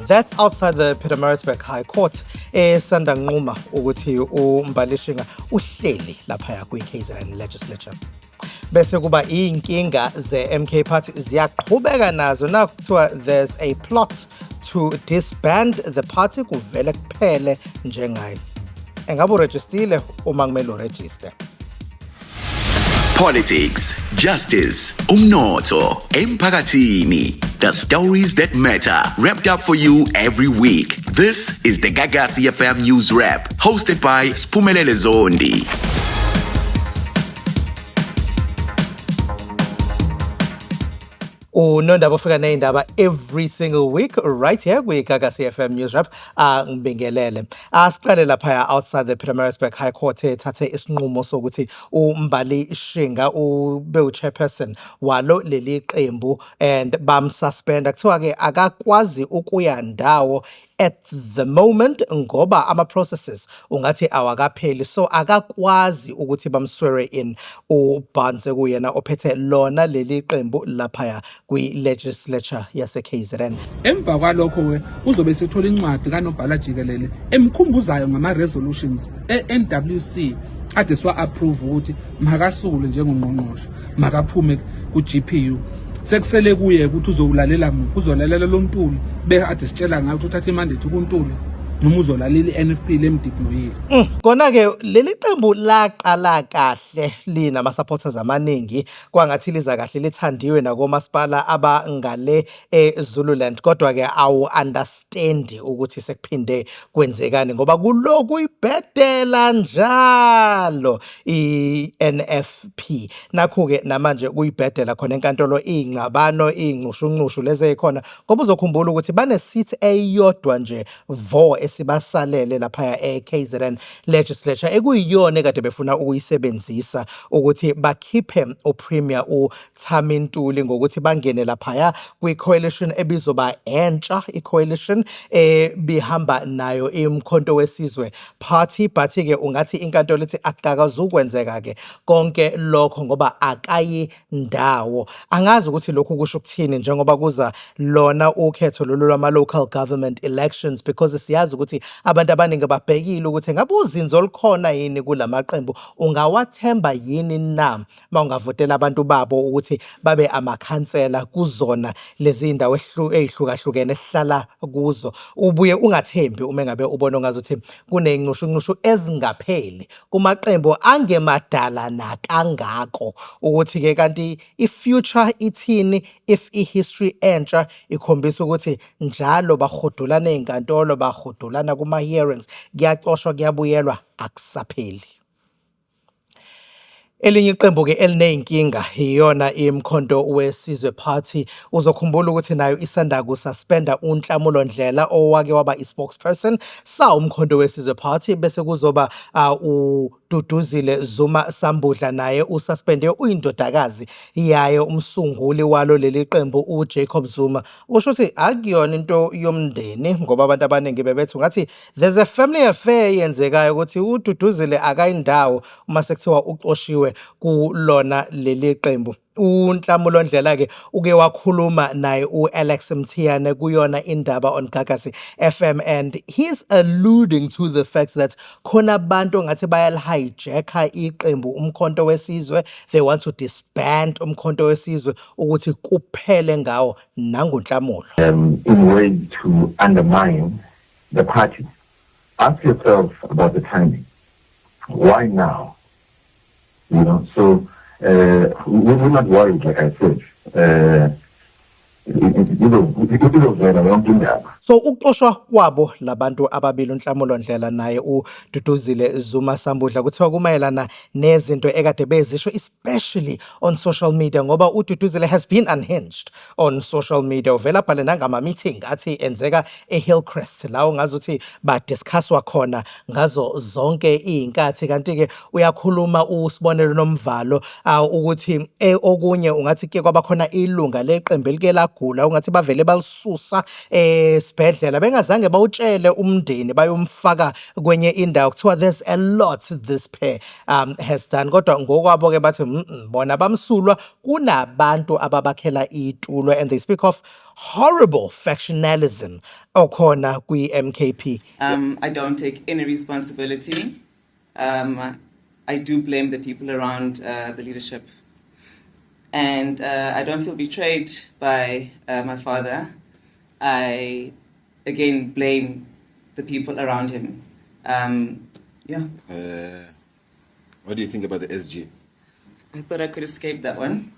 That's outside the Pietermaritzburg High Court esanda nquma ukuthi uMbali Shinga uhleli laphaya kwi-KZN Legislature. Bese kuba iy'nkinga ze-MK Party ziyaqhubeka nazo, nakho kuthiwa there's a plot to disband the party, kuvele kuphele njengayo. Engabe urejistile uma kumele urejiste. Politics, justice, umnotho, emphakathini. The stories that matter, wrapped up for you every week. This is the Gagasi FM News Wrap, hosted by Sphumelele Zondi. Unondaba ofika ney'ndaba every single week right here kwi-Gagasi FM News Wrap. Angibingelele. Asiqale laphaya outside the Pietermaritzburg High Court ethathe isinqumo sokuthi uMbali Shinga ube u-chairperson walo leli qembu and bamsuspenda. Kuthiwa-ke akakwazi ukuya ndawo at the moment ngoba ama-processes ungathi awakapheli, so akakwazi ukuthi bamswear in uBarnes kuyena ophethe lona leli qembu laphaya kwi-legislature yase-KZN. Emva kwalokho-ke uzobe esethola incwadi kanobhala jikelele emkhumbuzayo ngama-resolutions e-NWC ade siwa-approve ukuthi makasule njengongqongqoshe, makaphume ku-GPU. Sekusele kuye ukuthi uzowulalela muphi, uzolalela lo Ntuli bekade sitshela ngayo ukuthi uthathe imandate kuNtuli noma uzolalela i-NFP lemdeployile. Kona-ke leli qembu laqala kahle linama-supporters amaningi, kwangathi liza kahle lithandiwe nakomasipala abangale eZululand, kodwa-ke awu-understand ukuthi sekuphinde kwenzekani ngoba kuloku ibhedela njalo i-NFP. Nakhu-ke namanje kuyibhedela khona enkantolo, iy'ngxabano, iy'nxushunxushu lezi ey'khona, ngoba uzokhumbula ukuthi bane-seat eyodwa nje vo esibasalele laphaya e-KZN Legislature ekuyiyona ekade befuna ukuyisebenzisa ukuthi bakhiphe uPremier uThami Ntuli ngokuthi bangene laphaya kwi-coalition ebizoba entsha, i-coalition ebihamba nayo iMkhonto weSizwe Party, but-ke ungathi inkantolo ithi akukakazukwenzeka-ke konke lokho ngoba akayi ndawo. Angazi ukuthi lokhu kusho ukuthini njengoba kuza lona ukhetho lolu lwama-local government elections, because siyazi ukuthi abantu abaningi babhekile ukuthi ngabe uzinzo olukhona yini kulamaqembu, ungawathemba yini na uma ungavotela abantu babo ukuthi babe amakhansela kuzona lezi ndawo ey'hlukahlukene esihlala kuzo, ubuye ungathembi uma ngabe ubona ongazuthi kuney'nxushunxushu ezingapheli kumaqembu angemadala nakangako, ukuthi-ke kanti i-future ithini if i-history entsha ikhombisa ukuthi njalo bahudulana ey'nkantolo, bahudulana kuma-hearings, kuyaxoshwa kuyabuyelwa, akusapheli. Elinye iqembu-ke eliney'nkinga iyona iMkhonto weSizwe Party. Uzokhumbula ukuthi nayo isanda kususpenda uNhlamulo Ndhlela owake waba i-spokesperson sawo uMkhonto weSizwe Party, bese kuzoba uDuduzile Zuma Sambudla naye ususpende, uyindodakazi yaye umsunguli walo leli qembu uJacob Zuma. Kusho ukuthi akuyona into yomndeni, ngoba abantu abaningi bebethi ungathi there's a family affair eyenzekayo ukuthi uDuduzile akayindawo uma sekuthiwa uxoshiwe kulona leli qembu. uNhlamulo Ndhlela-ke uke wakhuluma naye u-Alex Mthiyane kuyona Indaba on Gagasi FM, and he's alluding to the fact that khona abantu ongathi bayalihijacka iqembu uMkhonto weSizwe, they want to disband uMkhonto weSizwe ukuthi kuphele ngawo nanguNhlamulo. In ways to undermine the party. Ask yourself about the timing. Why now? So we're not worried, like I said. Izovela yonke indaba. So ukuxoshwa kwabo labantu ababili, uNhlamulo Ndhlela naye uDuduzile Zuma Sambudla, kuthiwa kumayelana nezinto ekade bezisho, especially on social media, ngoba uDuduzile has been unhinged on social media. Uvela abhale nangama-meeting athi enzeka eHillcrest, la ungazuthi badiscusswa khona ngazo zonke iy'nkathi. Kanti-ke uyakhuluma uSibonelo Nomvalo ukuthi okunye ungathi ke kwaba khona ilunga leqembu elike lakhuluma. lagula ungathi bavele balisusa esibhedlela bengazange bawutshele umndeni, bayomfaka kwenye indawo. Kuthiwa there's a lot this pair has done, kodwa ngokwabo ke bathi bona bamsulwa kunabantu ababakhela itulo, and they speak of horrible factionalism okhona kwi-MKP. I don't take any responsibility. I do blame the people around the leadership. And I don't feel betrayed by my father. I, again, blame the people around him. Yeah. What do you think about the SG? I thought I could escape that one.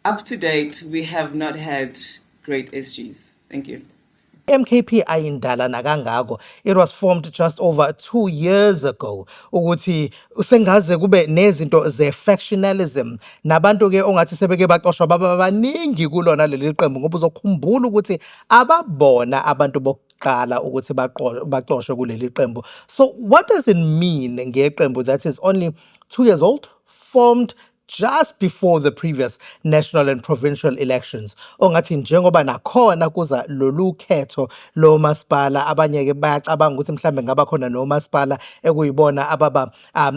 Up to date, we have not had great SGs. Thank you. MKP ayindala nakangako. It was formed just over 2 years ago, ukuthi sengaze kube nezinto ze-factionalism nabantu ke ongathi sebeke baxoshwa baba baningi kulona leli qembu, ngoba uzokhumbula ukuthi ababona abantu bokuqala ukuthi baxoshwe kuleli qembu. So what does it mean ngeqembu that is only 2 years old, formed just before the previous national and provincial elections, ongathi njengoba nakhona kuza lolu khetho lomasipala, abanye ke bayacabanga ukuthi mhlambe ngaba khona nomasipala ekuyibona ababa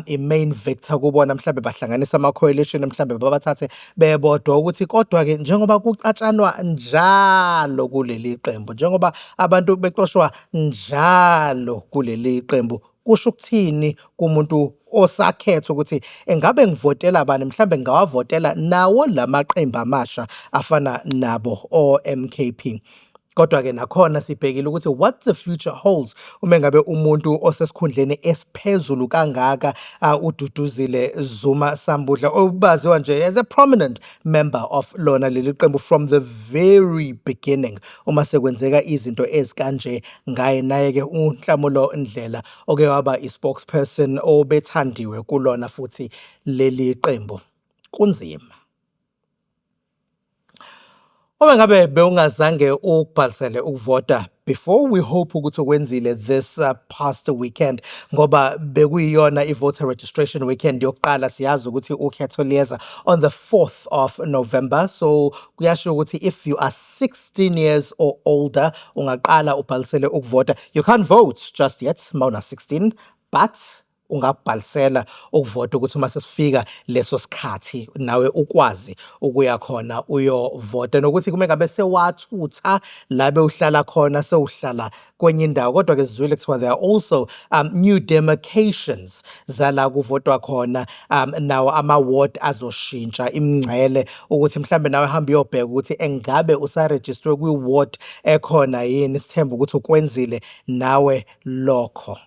i-main victor kubona, mhlambe bahlanganisa ama-coalition, mhlambe babathathe bebodwa, ukuthi kodwa ke njengoba kuxatshanwa njalo kuleli qembu, njengoba abantu bexoshwa njalo kuleli qembu, kusho ukuthini kumuntu osakhetha ukuthi engabe ngivotela bani, mhlambe ngingawavotela nawo lamaqembu amasha afana nabo o-MKP? Kodwa ke nakhona sibhekile ukuthi what the future holds uma ngabe umuntu osesikhundleni esiphezulu kangaka, uDuduzile Zuma Sambudla, obaziwa nje as a prominent member of lona leli qembu from the very beginning, uma sekwenzeka izinto ezikanje ngaye. Naye ke uNhlamulo Ndlela oke waba i-spokesperson obethandiwe kulona futhi leli qembu, kunzima. Uma ngabe bewungazange ukubhalisele ukuvota before, we hope ukuthi ukwenzile this past weekend, ngoba bekuyiyona i-voter registration weekend yokuqala. Siyazi ukuthi ukhetho liyeza on the 4th of November, so kuyasho ukuthi if you are 16 years or older, ungaqala ubhalisele ukuvota. You can't vote just yet mawuna 16, but ungabhalisela ukuvota ukuthi uma sesifika leso sikhathi nawe ukwazi ukuya khona uyovota, nokuthi kume ngabe sewathutha la bewuhlala khona, sewuhlala kwenye indawo. Kodwa ke sizwile kuthiwa there are also new demarcations zala kuvotwa khona, nawo ama-ward azoshintsha imingcele, ukuthi mhlambe nawe hamba uyobheka ukuthi engabe usarejistwe kwi-ward ekhona yini. Sithemba ukuthi ukwenzile nawe lokho.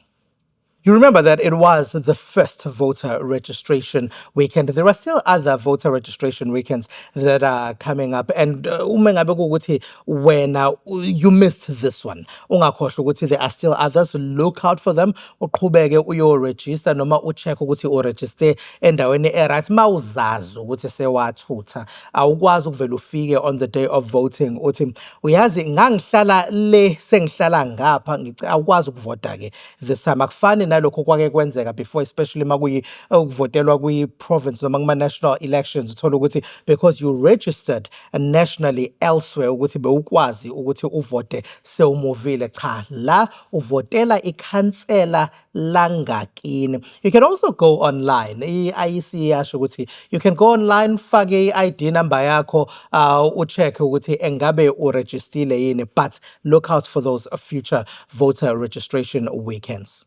You remember that it was the first voter registration weekend. There are still other voter registration weekends that are coming up. And uma ngabe kuwukuthi wena you missed this one, ungakhohlwa ukuthi there are still others. Look out for them. Uqhubeke uyo-register noma u-check ukuthi u-register endaweni e-right. Mawuzazi ukuthi sewathutha, awukwazi ukuvela ufike on the day of voting uthi uyazi ngangihlala le, sengihlala ngapha, awukwazi ukuvota ke this time. Akufani nalokho kwake kwenzeka before, especially makuyi ukuvotelwa kwi-province noma kuma-national elections, uthola ukuthi because you registered nationally elsewhere, ukuthi bewukwazi ukuthi uvote sewumuvile. Cha, la uvotela ikhansela langakini. You can also go online. I-IEC iyasho ukuthi you can go online, fake i-ID number yakho, u-check ukuthi engabe urejistile yini, but look out for those future voter registration weekends.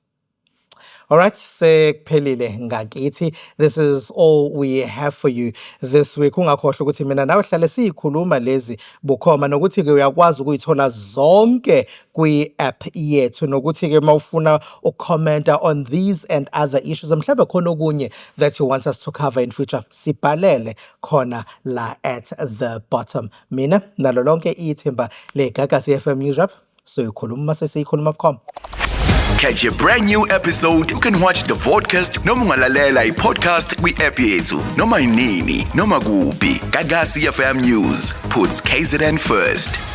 Alright, sekuphelile ngakithi. This is all we have for you this week. Ungakhohlwa ukuthi mina nawe hlale siyikhuluma lezi bukhoma, nokuthi ke uyakwazi ukuyithola zonke kwi-app yethu, nokuthi ke mawufuna ukukhomenta on these and other issues, mhlawumbe khona okunye that you want us to cover in future, sibhalele khona la at the bottom. Mina nalo lonke ithimba leGagasi FM News Wrap, soyikhuluma sesiyikhuluma bukhoma. Catch a brand new episode. You can watch the vodcast noma ungalalela i-podcast kwi-app yethu noma inini noma kuphi. Gagasi FM News puts KZN first.